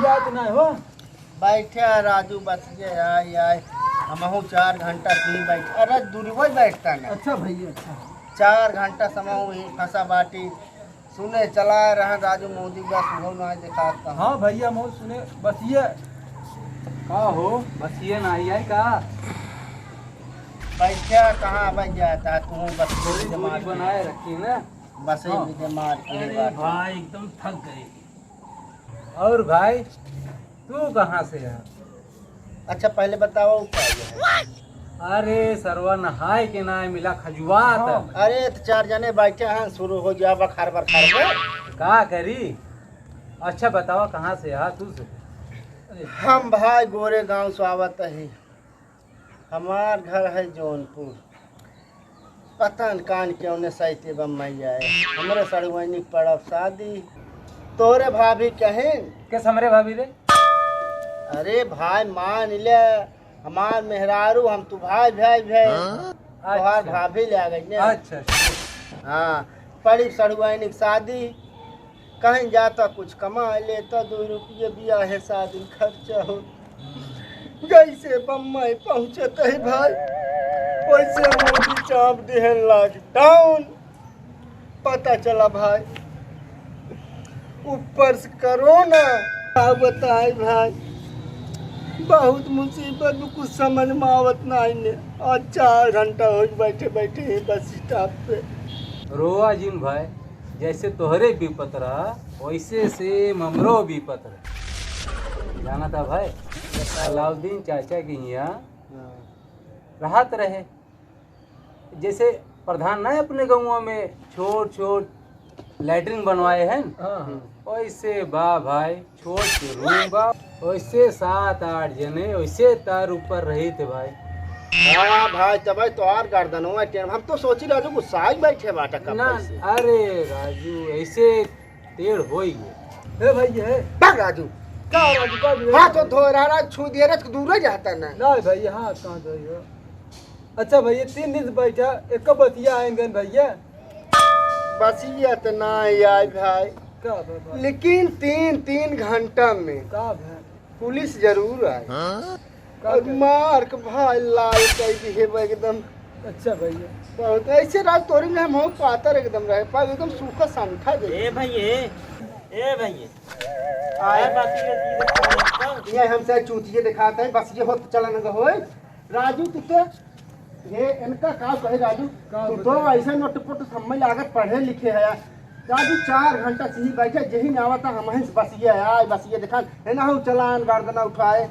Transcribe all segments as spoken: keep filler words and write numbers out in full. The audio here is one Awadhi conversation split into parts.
बात ना हो। बैठे हैं राजू, बस ये आए, आए। हमहू चार घंटा से ही बैठे। अरे, दूरी वही बैठता ना। अच्छा भैया, अच्छा। चार घंटा से हमहू ही फंसा बाटी। सुने, चला रहा राजू मोदी बस, वो ना दिखाता। हाँ भैया, मौज सुने, बस ये। का हो, बस ये ना आई, आई का? बैठे कहाँ बैठ जाता है तू, बस थोड़ी दिमाग दूरी बनाए रखी ना। बस हाँ। दिमाग की अरे बात है। भाई, एकदम थक गए। और भाई, तू कहाँ से है? अच्छा, पहले बताओ, का है? अरे, सरवा नहाए के नाय मिला खजुआत। हाँ। अरे, तो चार जने बैठे हैं, शुरू हो जावा खरबर खरबर। का करी? अच्छा, बतावा, कहाँ से है तू से? हम भाई गोरे गांव से आवत ही। हमार घर है जौनपुर। पता न कान क्यों ने सैते बम्मई आए। हमरे सड़ुआइनी पड़ब शादी। तोरे भाभी कहें। किस हमरे भाभी रे? अरे भाई, मान ले, हमार मेहरारू, हम तू भाई, भाई, भाई। हाँ? तोहार अच्छा। भाभी ले आ गई ने। अच्छा, अच्छा। हाँ, पड़ी सड़ुआइनी की शादी। कहीं जाता कुछ कमा लेता, दो रुपये बियाहे शादी खर्चा हो। जैसे बम्बई पहुँचत है भाई, वैसे मोदी चाप दिहन लॉकडाउन। पता चला भाई, ऊपर से कोरोना। का बताई भाई, बहुत मुसीबत में, कुछ समझ में आवत नहीं ने। आज चार घंटा हो बैठे बैठे ही बस स्टॉप पे। रोवा जिन भाई, जैसे तोहरे विपत रहा, वैसे सेम हमरो विपत रहा। जाना था भाई, अलाउद्दीन चाचा के यहाँ हाँ। रहत रहे। जैसे प्रधान ना अपने गाँव में छोट छोट लैट्रिन बनवाए हैं, हाँ, हाँ। वैसे बा भाई, छोट से रूम बा, वैसे सात आठ जने वैसे तार ऊपर रही थे भाई। हाँ भाई, तब तोहार गर्दनवा टेढ़, हम तो सोची राजू गुस्सा ही बैठे बाटा कब ना, से। अरे राजू, ऐसे टेढ़ हो ही गए। हे भाई, हे। भाग राजू। का राजू, का भी हाँ, तो धो रहा, छू दिया रे, तो दूर ही जाता ना। नहीं भाई, हाँ, कहाँ धोई हो? अच्छा भैया, तीन दिन से बैठा, एक बतिया आएंगे भैया। बस ये इतना है यार भाई। का बा-, बा-, लेकिन तीन, तीन घंटा में का भाई? पुलिस जरूर आए। हाँ? का और करे? मार के भाई लाल कर दिहे बा एकदम। अच्छा भैया। बहुत ऐसे राज तोरी में हम हो पातर एकदम रहे, पर एकदम सूखा संठा दे। ए भैया, ए भैया। आए। आए बाकी ये चीज़ ये हमसे चूतिए दिखाता है, बस ये होत चलन होए। राजू, तू तो, ये इनका का कहे राजू, का तू तो बताई? ऐसे नोट पुट सम्मई लागत पढ़े लिखे है। राजू, चार घंटा से ही बैठे, यही नहीं आवता, हम ही से बस ये आए, बस ये दिखान, है ना, हम चलान गर्दना उठाए,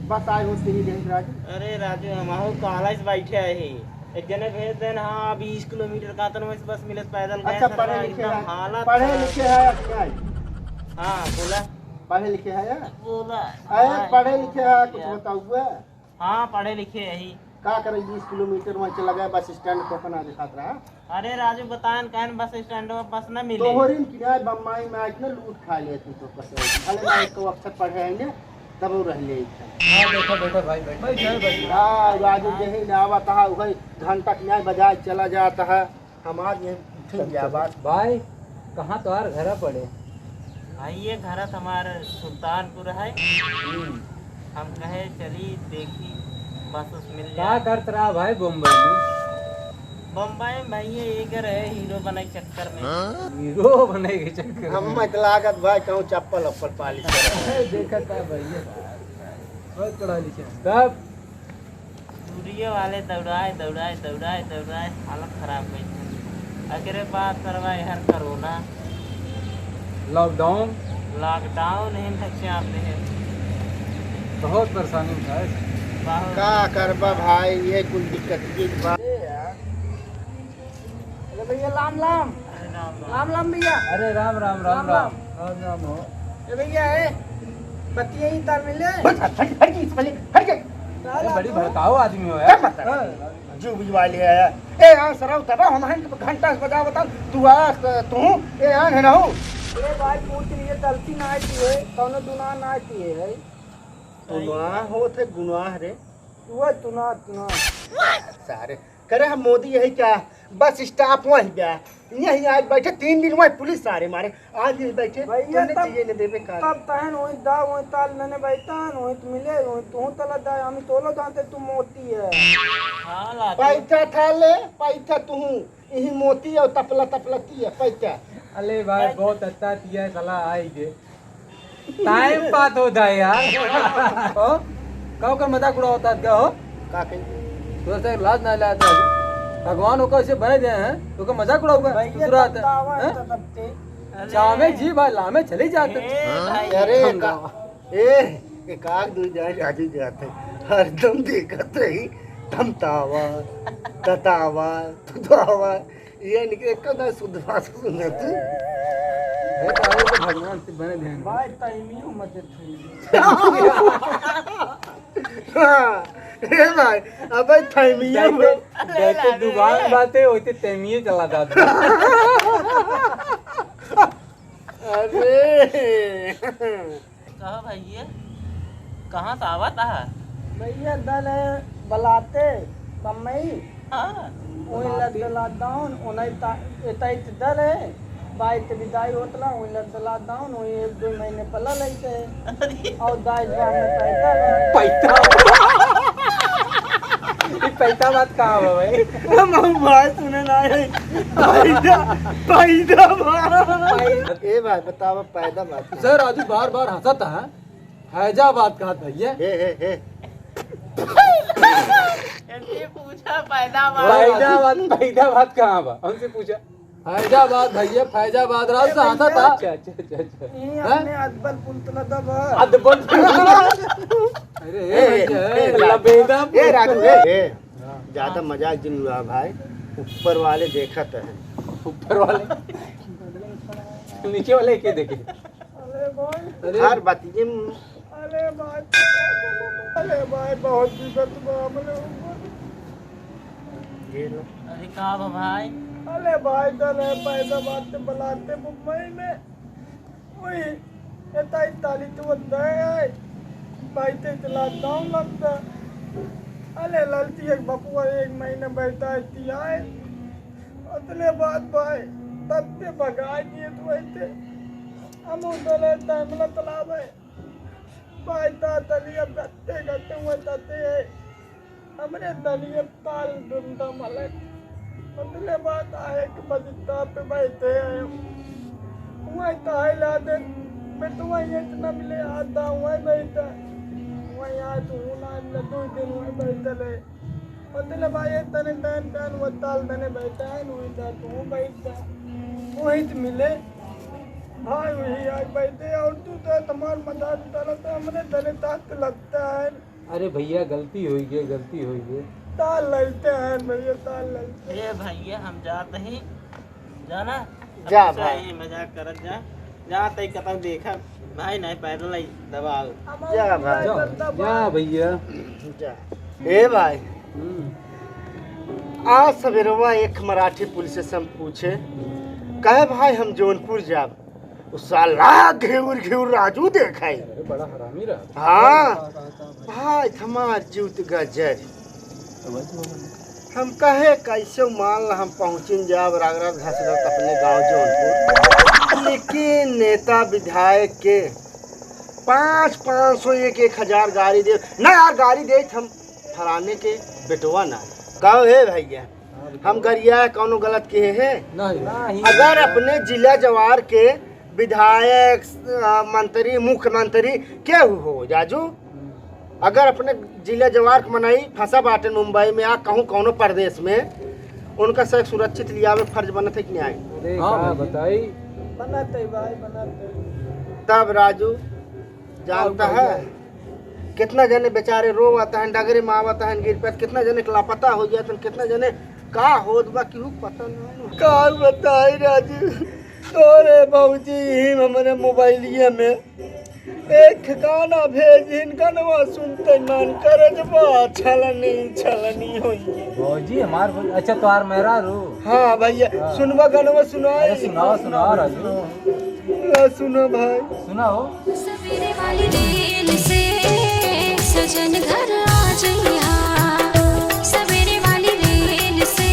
बस आए हो से ही देख राजू। अरे राजू, हम हो कॉलेज बैठे ही, एक जने भेज देन, हाँ, बीस किलोमीटर का तन वैसे बस मिलत पैदल गए अच्छा, सर, पढ़े लिखे एकदम है, हालत पढ़े खराब। लिखे है, अच्छा। हाँ, बोला। पढ़े लिखे है यार? बोला। अरे, हाँ, पढ़े लिखे है, कुछ यार। बताओ हुआ? हाँ, पढ़े लिखे यही। का करे, बीस किलोमीटर वहाँ चला गया, बस स्टैंड तो अपना दिखात रहा। अरे राजू, बताएन कहन बस स्टैंड पर बस न मिले। तोहरी न किनारे बम्बई में आके न लूट खा लेती तो कसे। अरे ना, एक अक्षर पढ़े आएंगे, तब वो रह ले इधर। हाँ, बैठो, बैठो भाई, बैठो। बैठ जाओ, बैठ जाओ। हाँ, राजू यही ना आवत है, वही घंटा किनारे बजाए चला जाता है। हमार ये ठीक है बात। भाई, कहाँ तोहार घर पड़े? भाई, ये घर हमार सुल्तानपुर है। हम्म। हम कहे, चली, देखी, बस उस मिल का जाए। करत रहा भाई बम्बई में? बम्बई में भाई, ये एक रहे हीरो बने के चक्कर में। हाँ? हीरो बने के चक्कर में? हम मत लागत भाई, कहूँ चप्पल उप्पल पालिश करे। देखा था भाई, ये बहुत पढ़ा लिखा है। तब दूरिये वाले दौड़ाए, दौड़ाए, दौड़ाए, दौड़ाए, हालत खराब कइ दिहन। एकरे बाद सरवा एहर कोरोना। लॉकडाउन। लॉकडाउन ही न चाप देहे। बहुत परेशानी में था। बहुत। का करबा भाई, ये कुल दिक्कत की बात। अरे भैया, राम राम। अरे राम राम। राम राम भैया। अरे राम राम, राम राम राम। राम। राम राम हो। ए भैया, ए, बतिया ही तार मिले। बस, हट, हट, हट, इस वाली, हट के। अरे, बड़ी भड़काऊ आदमी हो यार। क्या बात है? हाँ। जीव बुझवा लिया है। ए, यहाँ सराव तबा हम हैं, घंटा से बजा बताओ। तू आ, तू, ए, यहाँ है ना हो। ए भाई, पूछ लिए, गलती ना आती है, कौनो गुनाह ना आती है। गुनाह होत है, गुनाह रे। तू है, तू ना, तू ना। सारे। करे हम मोदी यही क्या? बस स्टॉप वहीं बा, यहीं आज बैठे, तीन दिन वहीं पुलिस सारे मारे, आज यहीं बैठे, भैया, तूने तब, जिए न देबे का। तब तहन वहीं दा, वहीं ताल नने बैठन, वहीं तो मिले, वहीं तू तला दा, हम तोलो जानते तू मोती है। हाँ, लाते। पैसा था ले, पैसा तू, यही मोती और तपला तपला ती है, पैसा। अरे भाई, बहुत अच्छा दिया है साला, आई के। टाइम पास होता है यार। हो? का ओकर मजाक उड़ावत है का हो? का कही? तोर से लाज ना लागत है। भगवान ओकर से बने दे हैं, तो ओकर मजाक उड़ाऊगा? भैया, दूसरा आता है। तब तो आवा हैं? है तब ते। लामे जी भाई, लामे चले जाते। ए, भाई। अरे, धंधा। का, ए, एक आग दो जाए, राजू जाते। हरदम देखत रही, तमतावा, ततावा, तुतावा। ये निकले, एक ना शुद्ध भाषा सुनत। है तो आगे तो भगवान से बने ध्यान। भाई, तैमियो मत थई। हाँ, ए भाई, अबे तैमियो जैसे, मत। जैसे जुबान बाते, वैसे तैमियो चला जाता। अरे। कहो भैया, कहाँ से आवत है? भैया, दल है बलाते, बम्बई। हाँ। वहीं लग बलाते। लॉकडाउन, उन्हें ता-, एतई त दल है, बाई त विदाई होतला, वहीं लग लॉकडाउन, वहीं एक दो महीने पला लेते। अरे। और दाई बाप में पैसा है। पैसा। ये पैसा बात कहाँ बा भाई? हम, हम भाई सुने ना है। पैसा, पैसा बा। ए भाई, बतावा, पैदा बात। सर, राजू बार बार हंसत है, फैजाबाद कहा था ये। हे, हे, हे। इनसे पूछा, पैदावार। फैजाबाद, फैजाबाद कहाँ बा? हमसे पूछा। फैजाबाद भैया, फैजाबाद, राजू से हंसत है। अच्छा, अच्छा, अच्छा, अच्छा। ये हैं? अपने अदबल पुलतला दबा। अदबल पुलतला। अरे, ए, ए, भैया, ए, ए, राजू, लबेदा ए, राजू, ए, ए। हाँ। ज्यादा मजाक जिन उड़ा भाई, ऊपर वाले देखत हैं। ऊपर वाले? नीचे वाले के देखे? अरे भाई। अरे। हर बात ये म- अरे भाई, अरे भाई, बहुत दिक्कत बा हमरे ऊपर। ये लो। अरे का बा भाई? अरे भाई, दल है पैदा बात बलाते मुंबई में। ओए, एता इताली तो बंदा है, भाई ते इतला दाम लगता। अरे ललती एक बपुआ एक महीना बैठा है, तिया है। अतले बात भाई, तब ते भगाई दिए तू ऐसे। हम उधर है, तैमला तालाब है। भाई ता तली अब गत्ते गत्ते हुए ताते है। हमरे दलिए ताल डुंडा मलक। बदले बात आहे कि बजिता पे बैठे हैं। वहीं ताहे ला दे, मैं तो वहीं इतना मिले आता वहीं बैठा। वहीं आज हूँ ना मिला, दो दिन वहीं बैठा ले। बदले भाई तने टहन टहन वो ताल दने बैठा है, वहीं जा तू बैठा। वहीं तो मिले। भाई वही आज बैठे और तू तो तुम्हार मजाक उतारा तो हमने दने तात लगता है। अरे भैया, गलती होई गई, गलती होई गई। ताल ललते हैं भैया, ताल ललते हैं। ए भैया, हम जात ही, जाना। जा अब भाई। सही मजाक करत जा। जा तई कतौ देखा। भाई नहीं पैदल ही दबाओ। हम जा भाई। जा, जा भैया। जा। ए भाई। हम्म। आज सवेरवा एक मराठी पुलिस से हम पूछे, कहे भाई हम जौनपुर जाब। उ साला घेउर घेउर राजू देखाई। अरे बड़ा हरामी रहा। हाँ। भाई हमार जूत गजर। हम कहे कैसे मान ला हम पहुँचिन जाब राग राग घास घास अपने गाँव जौनपुर। लेकिन नेता विधायक के पाँच, पाँच सौ, एक, एक हजार गाड़ी दे। ना यार गाड़ी दे हम फलाने के बेटवा ना। कहो हे भैया, हम गरिया कौनो गलत किहे हैं? नहीं। नहीं। अगर अपने जिला जवार के विधायक, अ, मंत्री, मुख्यमंत्री केहू हो, जाजू, हम्म। अगर अपने जिला जवार के मनई फंसा बाटे मुंबई में या कहूँ कौनो प्रदेश में, उनका से सुरक्षित लियावे फर्ज बनत है कि नहीं? अरे, हाँ का भाई। बताई? बनत है भाई, बनत है। तब राजू, जानता है, कितना जने बेचारे रोवत हैं, डगरे में आवत हैं, गिर पे, कितना जने के लापता हो गया, तो कितना जने का होत बा, केहू पता नहीं। का बताई राजू, तोरे भौजी ही हमरे मोबाइलिया में एक ठिकाना भेजिन, गनवा सुनते मन करे जबा छलनी, छलनी होई। भौजी हमार भौजी, अच्छा, तोहार मेहरारू? हाँ भैया, हाँ। सुनबा गनवा सुनाई? अरे सुनाओ, सुनाओ राजू। ला सुनो भाई। सुनाओ। सवेरे वाली रेल से सजन घर आ जइहा, सवेरे वाली रेल से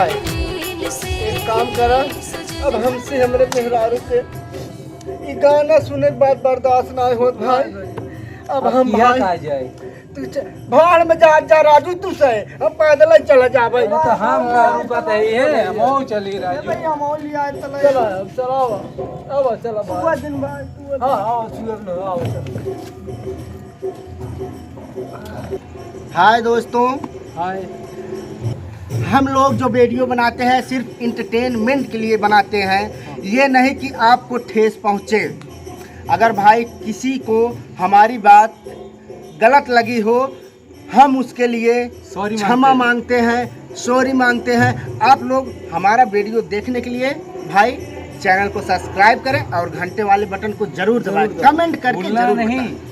एक काम करा, अब हमसे हमरे मेहरारू के ई गाना सुने के बाद बर्दाश्त ना होत भाई। अब अब हम किया भाई का जाए? तू च-, भाड़ में जा, जा राजू, तू से हम पैदल ही चला जा भाई। अरे तो हम का रुकत है ये, हम चली राजू। भैया, हम लिया चला। चला, अब चलाओ। अब चला भाई। सुबह दिन भाई, सुबह दिन। हाँ, आओ, सुबह में आओ, चलो। हाय दोस्तों, हाय। हम लोग जो वीडियो बनाते हैं सिर्फ एंटरटेनमेंट के लिए बनाते हैं, ये नहीं कि आपको ठेस पहुँचे। अगर भाई किसी को हमारी बात गलत लगी हो, हम उसके लिए सॉरी क्षमा मांगते हैं। मांगते हैं, सॉरी मांगते हैं। आप लोग हमारा वीडियो देखने के लिए भाई चैनल को सब्सक्राइब करें और घंटे वाले बटन को जरूर दबाएं, जरूर दबाएं। कमेंट करके भूलना जरूर नहीं। बताएं।